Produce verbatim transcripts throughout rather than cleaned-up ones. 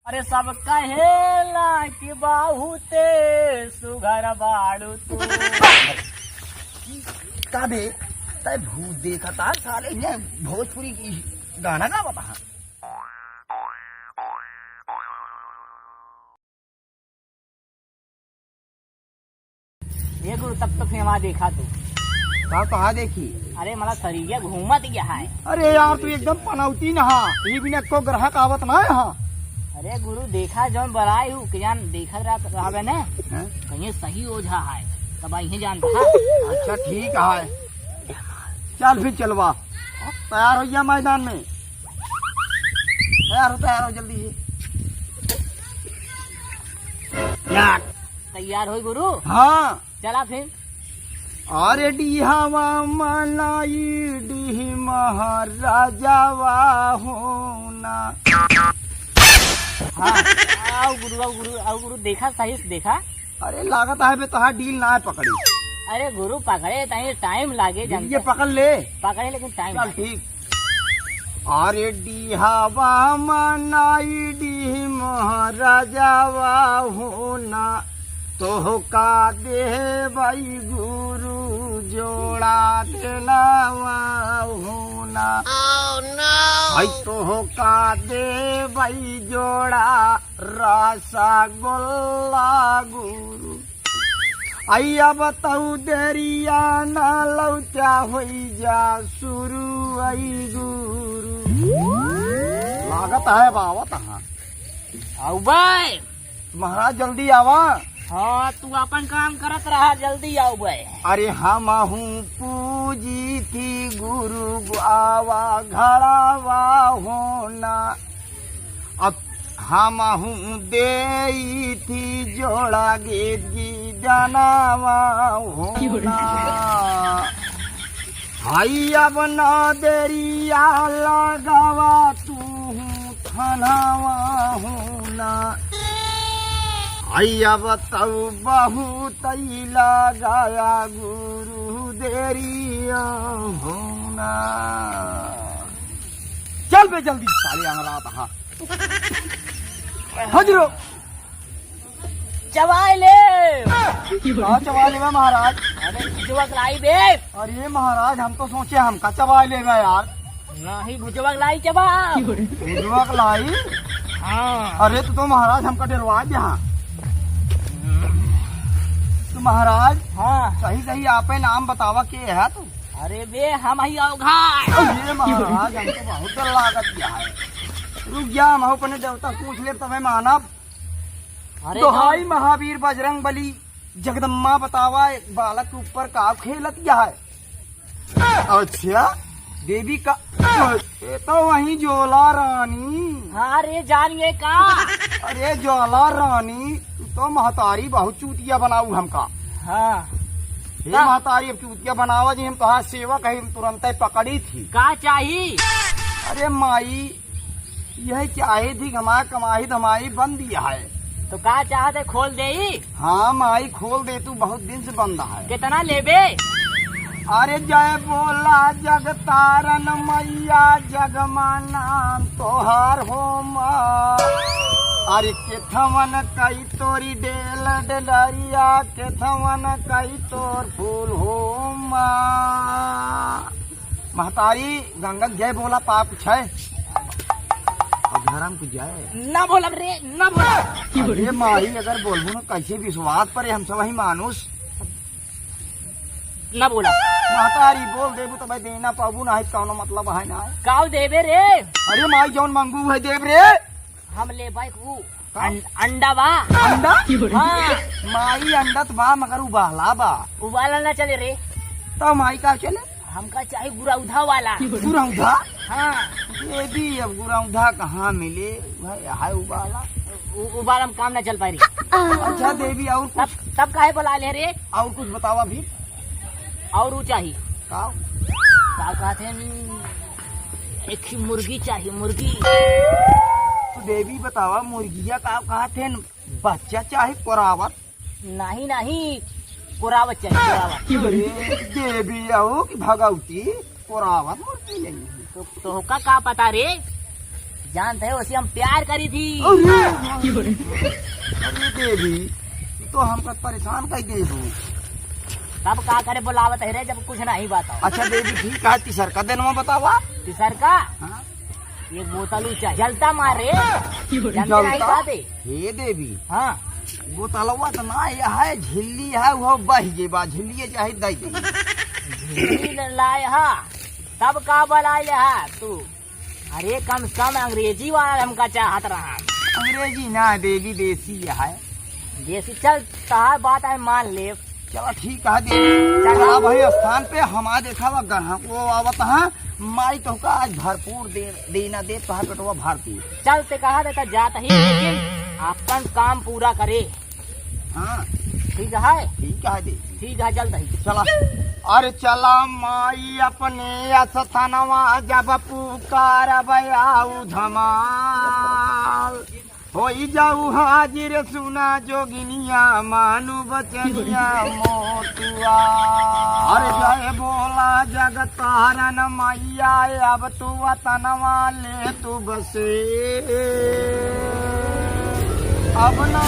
अरे सब कहेला कि बहुते सुघर बाड़ू तू। का बे, तै भूत देखत आ साले, इन्हें भोजपुरी की गाना गावत हा। ए गुरु, तब तो फिर वहाँ देखा तू। का, कहाँ देखी? अरे, मला सरिया घूमत गया है। अरे यार, तू एकदम पनौती न हा, ई बिना को ग्राहक आवत ना हा। अरे गुरु, देखा जौन बलाई हूँ, कि जान देखत रहत रहबे ने, हैं? कहीं सही ओझा है, तब इहे जान बा। अच्छा, ठीक है, चल फिर चलवा, तैयार हो जा मैदान में, तैयार हो, तैयार हो जल्दी से। यार, तैयार होई गुरु? हाँ। चला फिर। अरे डीहावा मनाई डीह महाराजावा होना। हाँ, आओ गुरु, आओ गुरु, आओ गुरु, देखा सही से देखा। अरे लागत है बे तोहार डील ना पकड़ी। अरे गुरु पकड़े ताई टाइम लागे ये जानते। पकड़ ले। पकड़े लेकिन टाइम चल लागे। ठीक। अरे डीहावा मनाई डीह महाराजावा होना, तोहका देबई गुरु जोड़ा देनावा होना। Oh, no! भाई तोहका देबई जोड़ा रसगुल्ला गुरु। आई अब तऊ देरिया ना लौटा होई जा शुरू आई गुरु। लागत है बावत हाँ। आऊ बे। महाराज जल्दी आवा। हाँ, तू अपन काम करत रहा, जल्दी आऊ बे। अरे हमहू पूजी थी गुरु आवा घड़ावा होना। अब हमहू देई थी जोड़ा गे गीदनावा होना। हाई अब ना देरिया लगावा तू थनावा होना। हाई अब तब बहुत लगाया गुरु देरिया होना। चल बे जल्दी, साले अंगरात हा। हजरो। चबाए ले। का चबाए लेबे महाराज? अरे, भुजवा के लाई बे। अरे महाराज, हम तो सोचे हमका चबाए लेबे यार। नहीं, भुजवा के लाई चबा। भुजवा के लाई? हाँ। अरे, तू तो महाराज हमका डरवा दे, हाँ। तो महाराज, हाँ। सही सही आपे नाम बतावा, के है तू? अरे बे, हम ही अवघा। अरे महाराज, हमको बहुत डर लागत गया है। रुक जा, हम अपने देवता से पूछ ले, तबे मानब। अरे दोहाई तो महावीर बजरंग बली, जगदम्बा बतावा, एक बालक के ऊपर का खेलत गया है? अच्छा, देवी का, ये तो वही जोला रानी। हाँ रे, जानिए का? अरे जोला रानी, तू तो महतारी बहुत चूतिया बनाऊ हमका। हाँ। हे का? महतारी, अब चूतिया बनावा जी, हम तोहार सेवक है, हम तुरंते पकड़ी थी। का चाही? अरे माई, यही चाही थी कि हमार कमाई धमाई बंद ही है। तो का चाहत है, खोल देई? हाँ माई, खोल दे, तू बहुत दिन से बंद है। कितना लेबे? अरे जय बोला जगतारन मैया, जगमा नाम तोहार हो माँ। अरे केथवन कई तोरी डेल डलरिया, केथवन कई तोर फूल हो माँ। महतारी गंगा के जय बोला, पाप कुछ है? और धर्म की जय। ना बोलब रे, ना बोलब। अरे माई, अगर बोलबू ना, कैसे विश्वास परे हम सब ही मानुष। ना बोलब। महतारी बोल देबू तो भाई देना पाबू ना है, कौनो मतलब है ना है। काऊ देबे रे? अरे माई, जौन मांगू है देब रे। हम लेबै ऊ का? अं-, अंडा बा। अंडा? हाँ। माई, अंडा त बा, मगर उबाला बा। उबाला ना चले रे। तो माई का चले? हमका चाही गुरौधा वाला। गुरौधा? हाँ। ये भी अब गुरौधा कहाँ मिले? भाई, हाय उबाला। उ-, उबाला में काम ना चल पाई रे। अच्छा देवी, और कुछ? तब, तब काहे बुला ले रे? और कुछ बतावा भी। और ऊ चाही। का? का कहत हैं, एक ही मुर्गी चाही, मुर्गी। तो देवी बतावा, मुर्गिया का कहत हैं, बच्चा चाही, कोरावत? नहीं, नहीं, कोरावत चाही, कोरावत। अरे, देवी आओ कि भगवती, कोरावत मुर्गी नहीं। तो, तोहका का पता रे? जानत है, ओसे हम प्यार करी थी। अरे, अरे देवी, तू तो हमका परेशान कर दे तू। तब का करे, बोलावत है रे, जब कुछ नहीं बताओ। अच्छा देवी, ठीक है, तीसर का दिनवा बतावा। तीसर का? हाँ। एक बोतल ऊंचा जलता मारे। जानते नहीं जलता? बात है। हे देवी। हाँ। बोतलवा तो ना, यह है झिल्ली है, वो बह जे बा, झिल्ली चाहे दे दे। झिल्ली लाए हा, तब का बलाए हा तू? अरे, कम से कम अंग्रेजी वाला हमका चाहत रहा। अंग्रेजी ना देवी, देसी है। देसी, चल, तहार बात है, मान ले। चला ठीक है देवी। चला। चला भाई, स्थान पे हमार देखा बा, ग्राहक वो आवत है, माई तोहका आज भरपूर दे, देना दे, तोहार पेटवा भर दी। चल, ते कहा देता जात ही, लेकिन अपन काम पूरा करे। हाँ। ठीक है? ठीक है दे। ठीक है, चलत ही। चला। अरे चला माई अपने अस्थानवा जब पुकारब आऊ धमाल। होई जाऊ हाजिर सुना जोगिनिया मानु बचनिया मोटुआ। अरे जय बोला जगतारन मैया अब तू वतनवा ले तू बसे। अब ना।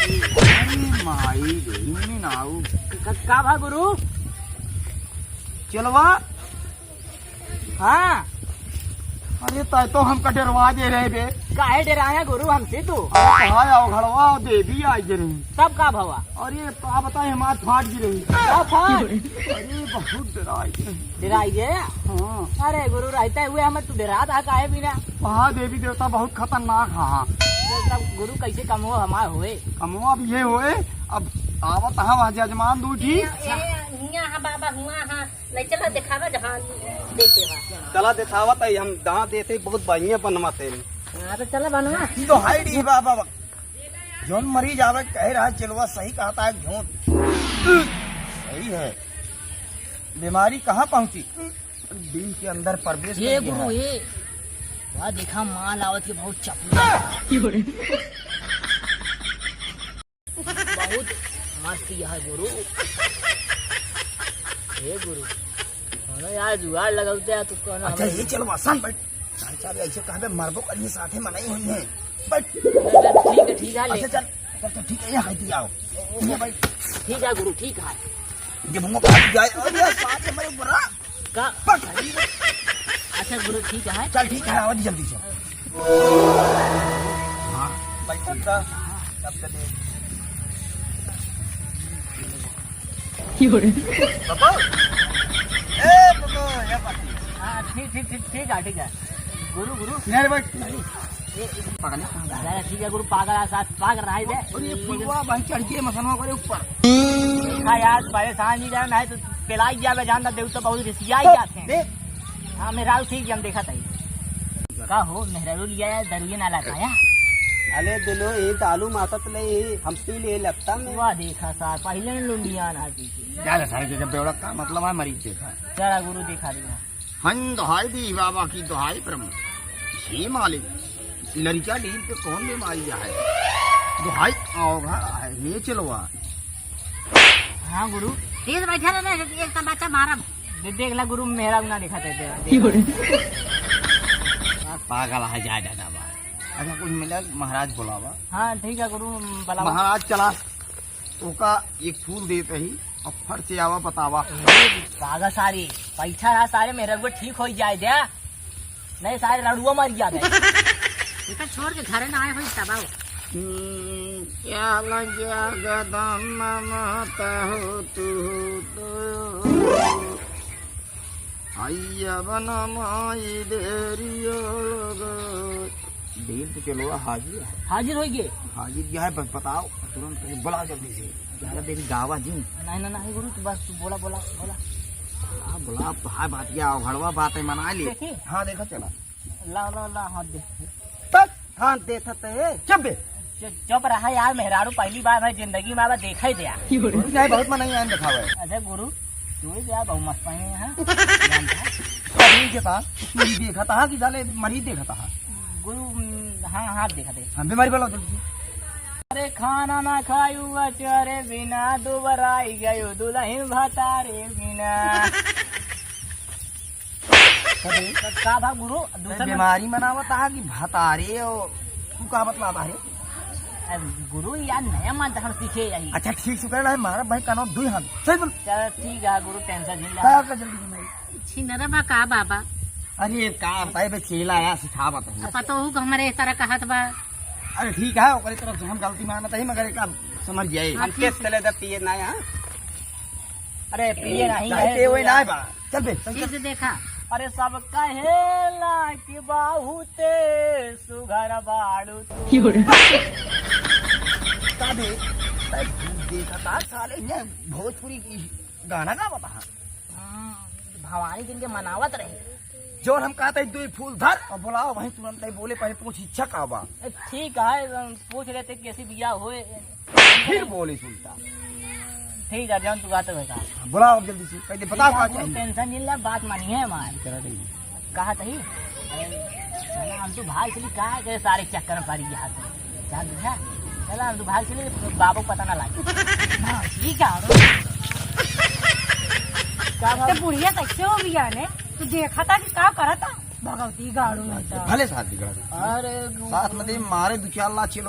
अरे माई रे, इन्हीं ना आऊ। क-, का भा गुरु? चेलवा। हाँ। अरे तै तो हमका डरवा दे रहे बे। काहे डराया गुरु हमसे तू? अरे कहा आओ घड़वा देवी आई जे रही। तब का भवा? अरे का बताई हमार फाट गी रही। का फाट? अरे बहुत डराई गे। डराई गे? हाँ। अरे गुरु रहते हुए हम तू डरात हा काहे बिना? हाँ देवी देवता बहुत खतरनाक हा। तो तब गुरु कैसे कमो हमार होए? कमो अब ये होए, अब आवत हा वहाँ जजमान दूठी। ए, ए, हियाँ हा बाबा, हुआँ हा। ले चला देखावा जहाँ देखे बा। चला देखावा तई हम दाँत देते बहुत बढ़िया बनवा थे। हाँ तो चला बनवा। ई तो हाई डी बाबा। जौन मरीज आवे कहे रहा चेलवा सही कहता है झूठ। सही है। बीमारी कहाँ पहुँची? दिल के अंदर प्रवेश ये कर गया गुरु है। ये। वाह देखा माल आवत के बहुत चपला। बहुत मस्त यह गुरु। हे गुरु, कौनो यार जुगाड़ लगौते हैं, तू कौनो अच्छा, हमारे ये चलो, आसान बैठ। चाचा भी ऐसे कहबे, मरबो करिए, साथे मनाई हुई है। बैठ। चल, चल, ठीक है, ठीक है, ले। अच्छा, चल, चल, चल, ठीक है, यहाँ है, आओ। ये बैठ। ठीक है गुरु, ठीक है। ये मुंह पर जाए, अरे यार, साथ में मेरे बुरा। का? पक। अच्छा गुरु, ठीक है। चल, ठीक है, आओ जल्दी से। हाँ, बैठ सकता। तब तो देख। बाबा। ए, बाबा, ये बात। हाँ, ठीक, ठीक, ठीक, ठीक है, ठीक है। गुरु, गुरु। मेरे बैठ। ए, ए, पागल है। दादा, ठीक है, गुरु, पागल है, साथ पागल रहा है बे। और ये फुलवा भाई चढ़ गए मसनवा के ऊपर। देखा यार, परेशान ही रहना है तो पिलाई जावे, जानता देव तो बहुत रिसिया ही जाते हैं। देख। हाँ, मेहरारू ठीक है, हम देखा था। का हो, मेहरारू लिया या दरुए ना लाता या? अले दिलो, ये तो आलू मातत ले, ये हम पी ले लगता में। वाह, देखा सार, पहले ने लुंडिया ना पी के। जा रे सारे के बेवड़ा का मतलब है, मरीज देखा। चला गुरु, देखा दिया। हन दहाई दी बाबा की दहाई प्रभु। हे मालिक, लड़का डील पे कौन बीमारी है? दहाई आओ घर आए, ये चलवा। हाँ गुरु। तेज बैठा रहे, एक तमाचा मारब। दे, देख ला गुरु, मेहरारू ना देखा थे, दे, दे। पागल है, जा दादा बा। अच्छा, कुछ मिला, महाराज बुलावा। हाँ, ठीक है गुरु, बुलावा। महाराज चला, ओका एक फूल देत ही, अब फट से आवा बतावा। ए, पागल सारे, पैसा रहा सारे, मेहरारू ठीक हो जाए दे। नहीं, सारे रड़ुआ मर गया बे। इनका छोड़ के घरे ना आए होई तब आओ। हम्म, क्या लग गया गदम माता हो तू तो। आइया बना माई देरियो गो। डील तो चलो हाजिर है। हाजिर हो गए। हाजिर क्या है बस बताओ, तुरंत कहीं बुला जल्दी से। ज्यादा देरी गावा जिन। नहीं, नहीं, नहीं गुरु, तू बस तू बोला, बोला, बोला। हाँ, बोला, अब तो हाय बात क्या, घड़वा बात है, मना ले। देखी? हाँ, देखा चला। ला, ला, ला, हाथ दे। तक हाथ दे थते। चुप बे। चु-, चुप रहा यार, मेहरारू पहली बार मैं जिंदगी में आवा, देखा ही दे यार। नहीं, बहुत मना ही आन दिखावे। अच्छा गुरु, तू ही यार बहुत मस्त है, हाँ? मरीज देखा, तू ही देखा था कि साले मरीज देखा था। गुरु, हम्म, हाँ, हाथ देखा दे। हाँ, बीमारी बोला जल्दी। अरे खाना ना खायू अचारे बिना, दुबराई गयो दुल्हन भतारे बिना। अरे, तो का भा गुरु, दूसर में बीमारी मनावत हा कि भतारे हो? तू का बतलावा रे? अरे गुरु, यार नया मंत्र हम सीखे यही। अच्छा, ठीक से कहना है, मारा भाई कानो दुई हाथ। चल बोल। चल ठीक है गुरु, tension नहीं का ला। का जल्दी से भाई? छिनरा बा का बाबा? अरे का बताए बे, चेला आया सिखावत है। पतोहू को हमारे इस तरह कहत बा। अरे ठीक है, ओकरे तरफ से हम गलती मानत है, मगर एक समझ जाए। हाँ, हम ठीक। Test ले दे, पिए ना यहाँ। अरे पिए नहीं नहीं, है। पिए हुए ना है बा। चल बे, चल, ठीक चल। से देखा। अरे सब कहेला कि बहुते सुघर बाड़ू तू। का बे? अरे देखा था साले, ये भोजपुरी की गाना गावत हा। हाँ, भवानी जिनके मनावत रहे। जौन हम कहते हैं, दुई फूल धर और बुलाओ, वहीं तुरंत ही बोले, पहले पूछ इच्छा का बा। ए, ठीक है, पूछ लेते कैसी बिया होए। फिर बोले सुनता। ठीक है, जौन तू कहते हो का। बुलाओ अब जल्दी से, पहले बताओ का चाहिए। Tension नहीं ले, बात मानिए हमारी। चलो ठीक है। कहा तही? अरे, साला हम तो भाग चली, का करे सारे चक्कर में पड़ी यहाँ से। जान बुझा? चला हम तो भाग चली, बाबू पता ना लागे। हाँ, ठीक है, और का तो बात? बुढ़िया कैसे हो गया ने? तू देखा था कि का करत था? भगवती गाड़ू में तो। भले साथ बिगड़ा दे। अरे, साथ में दे मारे दो चार लात चलो।